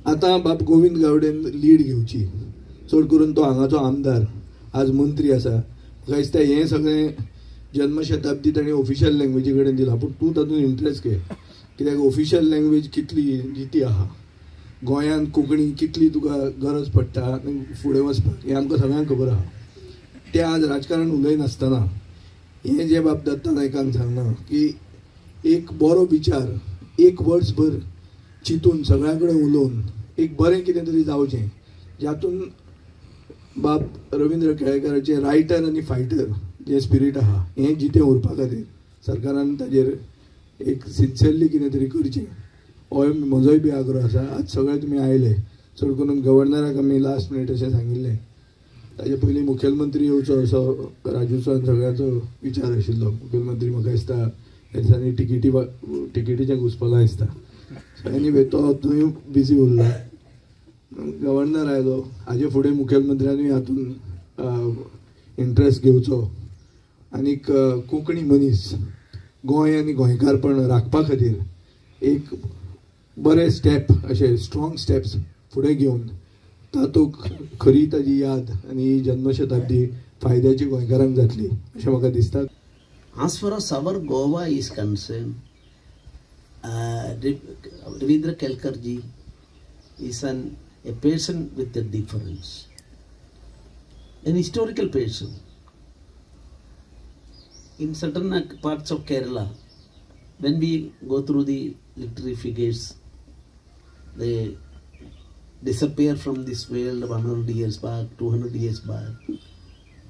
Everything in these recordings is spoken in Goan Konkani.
आतां बाब गोविंद गावडेन लीड घेवची, चड करून तो हांगाचो आमदार, आज मंत्री आसा. म्हाका दिसता हें सगळें जन्मशताब्दी ताणें ऑफिशियल लँग्वेजी कडेन दिलां, पूण तूं तातूंत इंट्रस्ट घे, कित्याक ऑफिशियल लँग्वेज कितली जिती आहा, गोंयांत कोंकणी कितली तुका गरज पडटा आनी फुडें वचपाक, हें आमकां सगळ्यांक खबर आहा. तें आज राजकारण उलयनासतना हें जें बाब दत्ता नायकान सांगलां की एक बरो विचार एक वर्सभर चिंतून सगळ्यां कडेन उलोवन एक बरें कितें तरी जावचें, जातून बाब रविंद्र केळेकाराचें रायटर आनी फायटर जें स्पिरीट आहा हें जितें उरपा खातीर सरकारान ताजेर एक सिन्सियरली कितें तरी करचें, होय म्हजोय बी आग्रो आसा. आज सगळे तुमी आयले, चड करून गव्हर्नराक आमी लास्ट मिनीट अशें सांगिल्लें, ताजे पयलीं मुखेलमंत्री येवचो असो राजूचो आनी सगळ्यांचो विचार आशिल्लो. मुखेलमंत्री म्हाका दिसता ह्या दिसांनी टिकेटीचें घुसपलां दिसता. सो एनीवे तो थंय बिजी उरला. गव्हर्नर आयलो, हाजे फुडें मुखेलमंत्र्यानूय हातूंत इंट्रस्ट घेवचो आनीक कोंकणी मनीस गोंय आनी गोंयकारपण राखपा खातीर एक बरे स्टेप, अशे स्ट्रॉंग स्टेप्स फुडें घेवन तातूंत खरी ताजी याद आनी ही जन्मशताब्दी फायद्याची गोंयकारांक जातली अशें म्हाका दिसता. As far as our Goa is concerned, Ravindra Kelkar ji is a person with a difference, an historical person. In certain parts of Kerala, when we go through the literary figures, they disappear from this world 100 years back, 200 years back.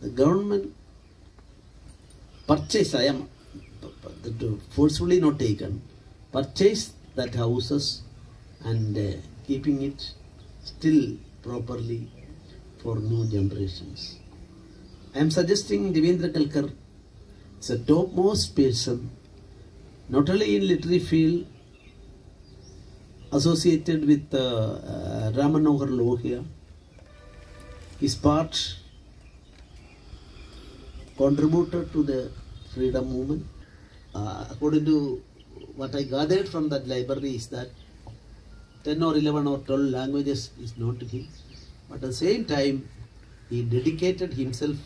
The government purchased, I am forcefully not taken, purchased that houses and keeping it still properly for new generations. I am suggesting Ravindra Kelkar is a topmost person, not only in literary field, associated with Ram Manohar Lohia. His part contributed to the freedom movement. According to what I gathered from that library is that 10 or 11 or 12 languages is known to him. But at the same time, he dedicated himself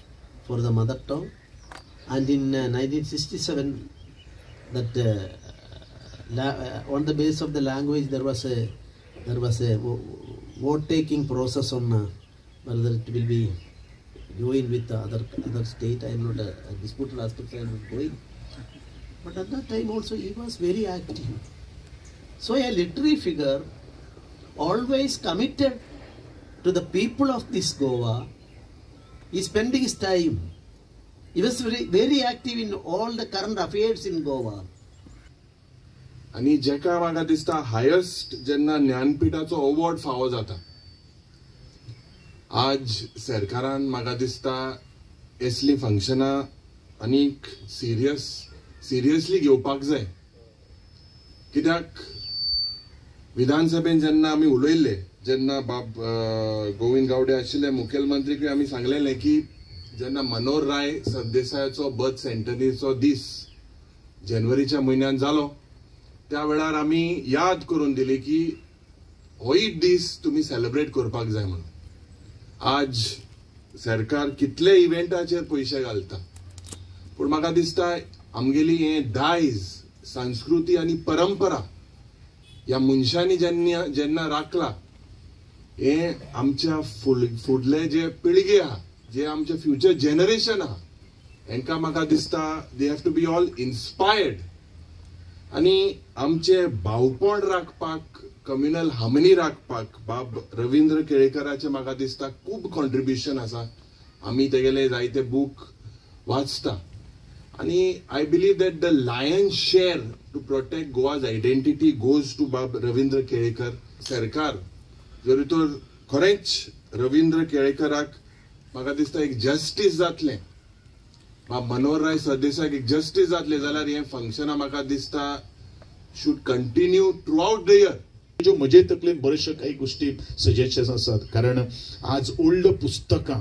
for the mother tongue. And in 1967, that on the base of the language, there was a vote taking process on whether it will be joined with the other state. I am not a disputed aspect, I am not going. But at that time also he was very active. So a literary figure always committed to the people of this Goa. He spent his time. He was very, very active in all the current affairs in Goa. आनी जेका म्हाका दिसता हायस्ट जेन्ना ज्ञानपीठाचो अवॉर्ड फावो जाता, आज सरकारान म्हाका दिसता असलीं फंक्शनां आनीक सिरियसली घेवपाक जाय. कित्याक विधानसभेन जेन्ना आमी उलयल्ले, जेन्ना बाब गोविंद गावडे आशिल्ले मुखेलमंत्रीकूय आमी सांगलेलें की जेन्ना मनोहर राय सरदेसायाचो बर्थ सेंटनीचो दीस जानेवारीच्या म्हयन्यान जालो, त्या वेळार आमी याद करून दिली की होय दीस तुमी सेलिब्रेट करपाक जाय म्हणून. आज सरकार कितले इव्हेंटाचेर पयशे घालता, पूण म्हाका दिसता आमगेली हें दायज, संस्कृती आनी परंपरा ह्या मनशांनी जेन्ना जेन्ना राखला, हें आमच्या फुडले जे पिळगे आहा, जे आमचे फ्युचर जनरेशन आहा, हेंकां म्हाका दिसता they have to be all inspired. आनी आमचे भावपण राखपाक, कम्युनल हार्मनी राखपाक बाब रविंद्र केळेकराचें म्हाका दिसता खूब कॉन्ट्रिब्युशन आसा. आमी तेगेले जायते बूक वाचता आनी I believe that the lion share to protect Goa's identity goes to Bab Ravindra Kelekar. सरकार जरी तर खरेंच रविंद्र केळेकराक म्हाका दिसता एक जस्टीस जातलें, बाब मनोहर सरदेसायाक एक जस्टीस जातलें जाल्यार हें फंक्शनां म्हाका दिसता should continue throughout the year. ज्यो म्हजे तकलेन बऱ्योचश्यो काही गोष्टी सजेशन्स आसात, कारण आज ओल्ड पुस्तकां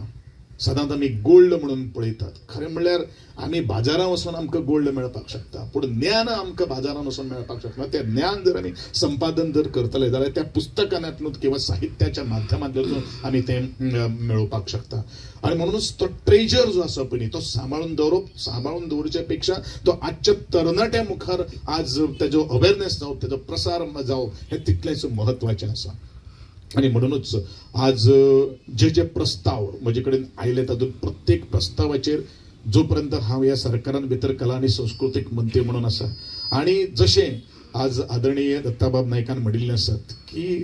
सदांच आमी गोल्ड म्हणून पळयतात. खरें म्हणल्यार आमी बाजारांत वचून आमकां गोल्ड मेळपाक शकता, पूण ज्ञान आमकां बाजारांत वचून मेळपाक शकना. तें ज्ञान जर आमी संपादन जर करतले जाल्यार त्या पुस्तकांतल्यान किंवा साहित्याच्या माध्यमांतल्यान आमी तें मेळोवपाक शकता. आनी म्हणूनच तो ट्रेजर जो आसा पळय तो सांबाळून दवरप, सांबाळून दवरच्या पेक्षा तो आजच्या तरणाट्या मुखार आज तेजो अवेरनेस जावप, तेजो प्रसार जावप हें तितलेंच म्हत्वाचें आसा. आनी म्हणूनच आज जे जे प्रस्ताव म्हजे कडेन आयले तातूंत प्रत्येक प्रस्तावाचेर जोपर्यंत हांव ह्या सरकारान भितर कला आनी संस्कृतीक मंत्री म्हणून आसा, आनी जशें आज आदरणीय दत्ताबाब नायकान म्हणिल्लें आसात की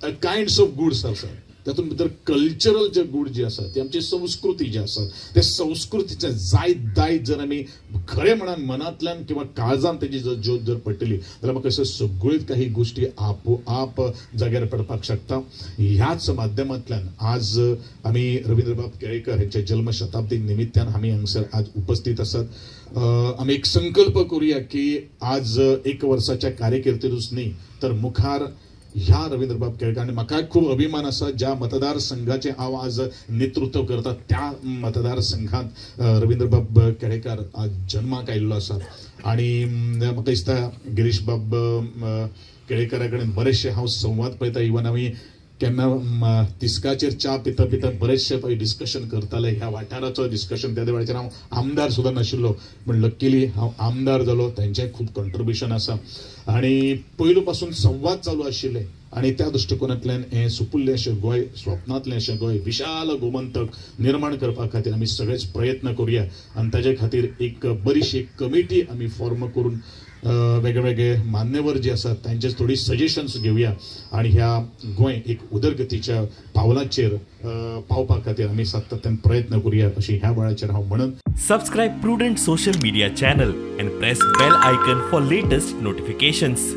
कायंड्स ऑफ गुड्स आसात, तातूंत भितर कल्चरल जे गूड जे आसा ती आमची संस्कृती जी आसा त्या संस्कृतीचे जायत दायज जर आमी खरें म्हणान मनांतल्यान किंवा काळजान तेजी जर ज्योत जर पडटली जाल्यार म्हाका अश्यो सगळ्योच काही गोश्टी आपोआप जाग्यार पडपाक शकता. ह्याच माध्यमांतल्यान आज आमी रवींद्रबाब केळेकर हेंच्या जल्मशताब्दी निमित्तान आमी हांगसर आज उपस्थित आसात. आमी एक संकल्प करुया की आज एक वर्साच्या कार्यकिर्तीरूच न्ही तर मुखार ह्या रवींद्रबाब केळेकर, आनी म्हाका खूब अभिमान आसा ज्या मतदारसंघाचें हांव आज नेतृत्व करता त्या मतदारसंघांत रवींद्रबाब केळेकर आज जन्माक आयिल्लो आसा. आनी म्हाका दिसता गिरीशबाब केळेकरा कडेन बरेचशे हांव संवाद पळयता. इवन आमी केन्ना तिस्काचेर च्या पिता पिता बरेचशे पळय डिस्कशन करताले, ह्या वाठाराचो डिस्कशन. त्या वेळाचेर हांव आमदार सुद्दां नाशिल्लो, पूण लक्कीली हांव आमदार जालो, तेंचें खूब कंट्रिब्युशन आसा. आनी पयलू पासून संवाद चालू आशिल्ले आनी त्या दृश्टिकोनांतल्यान हें सुपुल्लें अशें गोंय, स्वप्नांतलें अशें गोंय, विशाल गोमंतक निर्माण करपा खातीर आमी सगळेच प्रयत्न करुया. आनी ताजे खातीर एक बरीशी कमिटी आमी फॉर्म करून वेगळे वेगळे मान्यवर जे आसात तांचे थोडी सजेशन्स घेवया आनी ह्या गोंय एक उदरगतीच्या पावलाचेर पावपा खातीर आमी सातत्यान प्रयत्न करुया अशी ह्या वेळाचेर हांव म्हणन. Subscribe Prudent social media channel and press bell icon for latest notifications.